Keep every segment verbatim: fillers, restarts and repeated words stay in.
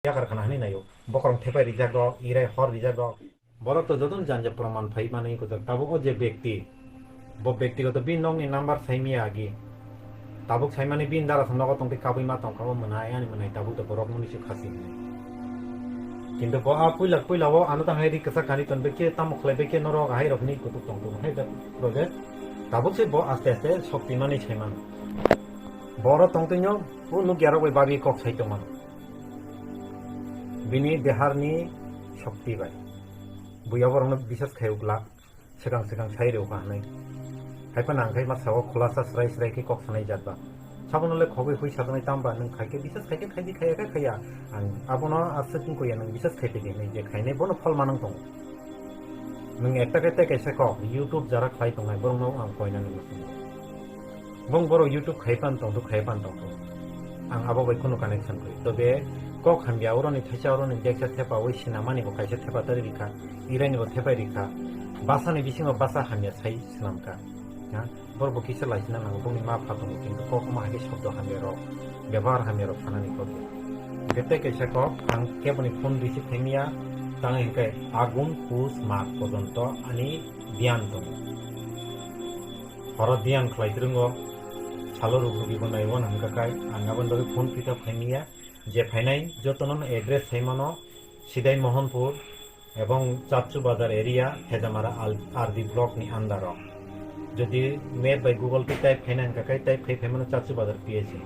yakar khana hwnwi naio. Bokorong thepai rijak rok, irai hor rijak rok. Borok to jotono janja proman phai manwi kujak. Tabuk o je bekti, bo bektigoto bini nokni number sai miya agi. Tabuk saimani bini dara thang nogo tongtwi kabui ma tongkha o mwnai, ani mwnai tabuk to borok mwnwi se khasi hwnwi. Kintu bo a puila puila o ano tang hai ri kwchak kani ton bekhe tamo khlai bekhe norok hai rok hwnwi kutuk tong tongo hai da project. Tabuk se bo aste aste sokti manwi sai mano. Bo oro tongtwino o nukya rok bai babi kok sai tongmano. Bini deharni sokti bai. Buya borokno bisas khai ukla. Swkang swkang sai rw kha hwnwi. Hai phano ang khai ma sao khulasa srai srai khe kok sanai jat ba. Sabono le khogwi hui sajaknai tamba nwng khai khe bisas khai khe khai di khaiya khe khaiya. Ang abono aswk wng koi ya nwng bisas khai phi di hwnwi je khainai bono phol manang tongo. Nwng ekta khe tei kaisa kok YouTube jara khlai tongnai borokno ang koina nang muchungo. Bong borok YouTube khai pan tong thok, khai pan tong thok. Ang abo bai kheno connection kwrwi. Tobe kok hamya oroni thaisa oroni beksa thepa oi sinamani bo kaisa thepa tari rikha, iraini bo thepai rikha. Basani bisingo basa hamya sai swnamkha. Ha? Borok bo kisa laisina nango, bongni ma pha tongo, kintu kok ma hai khe shobdo hamya rok, bebohar hamya rok sanani kok ya. Hwnkhe tei kaisa kok ang keboni phone receive khaimya, tang hwnkhe Agun, Pus, Mag pojonto ani diyan tongo. Horo diyan khlai twrwngo, salo ruk rugi bo naiwi uanw hwnkha khai, ang aboni bagwi phone pick up khaimya, je phainai jotono address sai mano, Sidai Mohanpur ebong Chapchu Bazar area, Thejamara Al-, R D block ni under o. Jodi map bai Google Pay type khaina hwnkha khai type khai phaimano Chapchu Bazar P S C.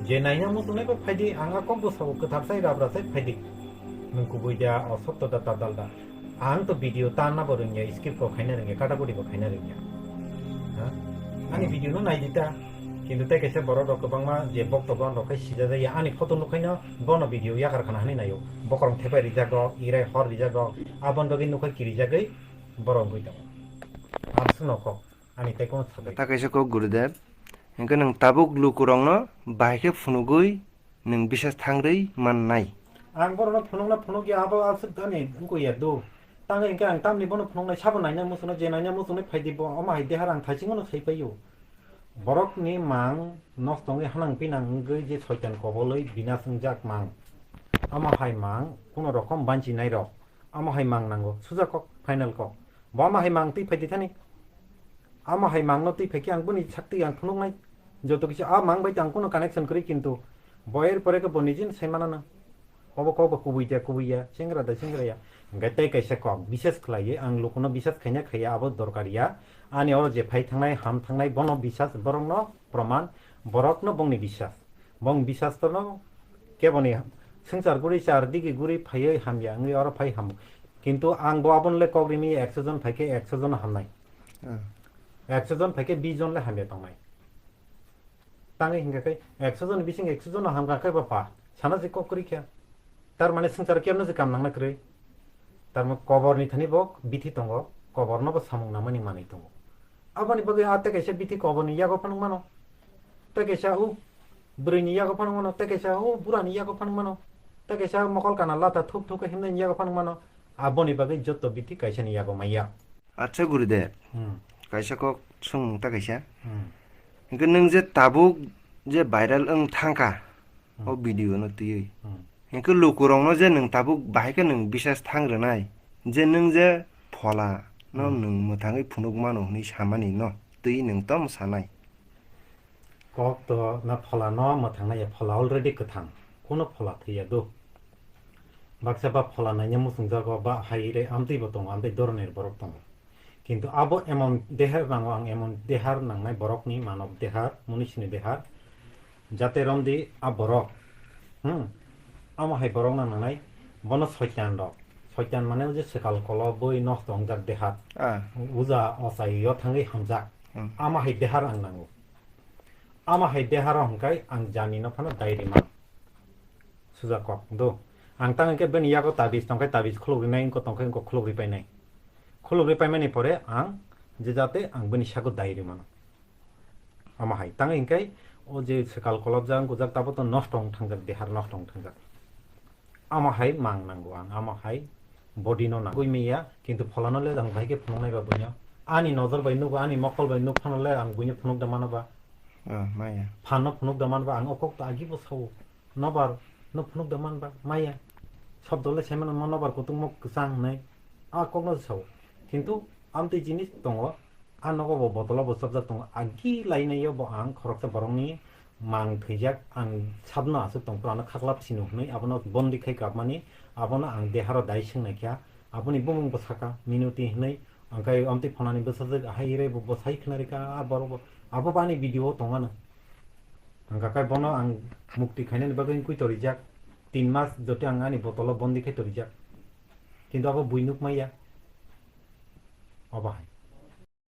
Je naina muchungnai bo phaidi, ang a kok bo sabo kwthar sai rabra sai phaidi. Nwng kubui da, o sotto da, tadal da. Ang to video tanna bo rwngya, skip bo khaina rwngya, kata kuri bo khaina rwngya. Ha? Ani Hmm. video no nai di ta. Kintu tei kaisa borok rok kwbangma je bokto bon rok khai sijajak ya, ani photo nukhaino bono video yakar khana hwnwi naio. Bokorong thepai rijak rok, irai hor rijak rok, aboni bagwi nukha kirijagwi borok wngwi tongo. Ang swngno kok, ani tei kono sabai. Ta kaisa kok Gurudev. Hwnkhe nwng tabuk lukurokno bahai khe phunugwi nwng bisas thangrwi mannai. Ang borokno phunukna phunukya, abo aswk ani wngkha ya do. Tang hwnkhe ang tamni bono phunuknai, sabo naina muchungnai, je naina muchungnai phaidi bo, omo hai dehar ang thaichingno sai paio. Borokni mang nosto wngwi hanang pinang wngwi je soitan kobolwi binas wngjak mang. Omo hai mang kuno rokom banchinairok. Omo hai mang nango, suja kok, final kok. Bo omo hai mang twi phaidi thani. Omo hai mangno twi phaikhe ang boni sakti ang phunuknai. Joto kisa a mang bai tang kuno connection kwrwi kintu bo er pore khe bo nijin sai manana. Obo kok bo kubui da kubui ya, chengra da chengra ya. Hwnkhe tei kaisa kok, bises khlaiwi ang lukuno bisas khaina khaiya, abo dorkar ya. Ani oro je phai thangnai, ham thangnai, bono bisas, borokno proman, borokno bongni bisas. Bong bisas tono keboni swngchar guri char digi guri phaiwi hamya wngwi oro phai hamo. Kintu ang bo aboni le kok rimi ekso jon phaikhe ekso jon hamnai. Hmm. Ekso jon phaikhe bis jon le hamya tongnai. Tangwi hingkha khe ekso jon bising ekso jon hamkha khe ba pa sana se kok kwrwi kha. Tar mane swngchar kebno se kam nangna kwrwi. Tar mane koborni thani bo bithi tongo, koborno bo samung nangmani manwi tongo. Aboni bagwi a tei kaisa bithi koborni yago phano mano. Tei kaisa o bwrwini yago phano mano, tei kaisa o burani yago phano mano. Tei kaisa mokol kana lata thup thup khe himnani yago phano mano. Aboni bagwi jotto bithi kaisani yago maya. Acha Gurudev, Hmm. kaisa kok swngmung ta kaisa. Hmm. Hingke nwng je tabuk je viral wng thangkha, Hmm. o video no twiwi. Hmm. Hingke lukurokno je nwng tabuk bahai khe nwng bisas thang rwnai, je nwng je phola no Hmm. nwng mwthangwi phunuk mano hwnwi samani no twi nwng tamo sanai. Kok to na phola no mwthang nai ya, phola already kwthang. Kuno phola thwi ya do. Baksa ba phola naina muchung jago ba hai re amtwi bo tongo, amtwi doronir borok tongo. Kintu abo emon dehar nango, ang emon dehar nangnai borokni manob dehar, munisini dehar. Jate romdi a borok. Hmm. Amo hai borok na nangnai, bono soitan rok. Soitan mane o je swkal kolo boi nosto wngjak dehar. Ah. Uja ochai yo thangwi hamjak. Hmm. Amo hai dehar ang nango. Ama hai deharo hwnkhe ang jani no phano dai rimang. Suja kok do. Ang tang hwnkhe bini yago tabis tongkhe tabis khuluk rinai, wngkho tongkhe wngkho khuluk ripainai. Khuluk ripaimani pore ang je jate ang bini sago dai rimano. Ama hai tang hwnkhe o je swkal kolobjak wngkujak tabo to nosto wng thangjak, dehar nosto wng thangjak. Amo hai mang nango ang, amo hai body no nango. Gui maya, kintu pholano le ang bahai khe phunuknai ba buino. Ani nojor bai nugo, ani mokol bai nuk phano le ang buino phunuk da mano ba. Ah, maya. Phan no phunuk da mano ba, ang o kok to agi bo sao. Nobar No phunuk da manba maya. Sobdo le saimano manobar kutung mok kwchang hinwi a kokno sao. Kintu amtwi jinis tongo, a nogo bo botolo bo chopjak tongo. Agi lainaio bo ang khoroksa borokni mang thwijak, ang sabno aswk tong phuru ano khaklap sino hinwi abono bondi khai kapmani, abono ang deharo dai swngnai kha. Aboni bumung bo saka Minoti hinwi, angkai amtwi phonani bwsajwk ahai ire bo bwsai khna rika a borok bo. Abo bani video o tongano. Ang kakai bono ang mukti khainani bagwi wngwi torijak. Tin mas joto ang ani botolo bondi khai torijak. Kintu abo bui nuk maya. Obo hai.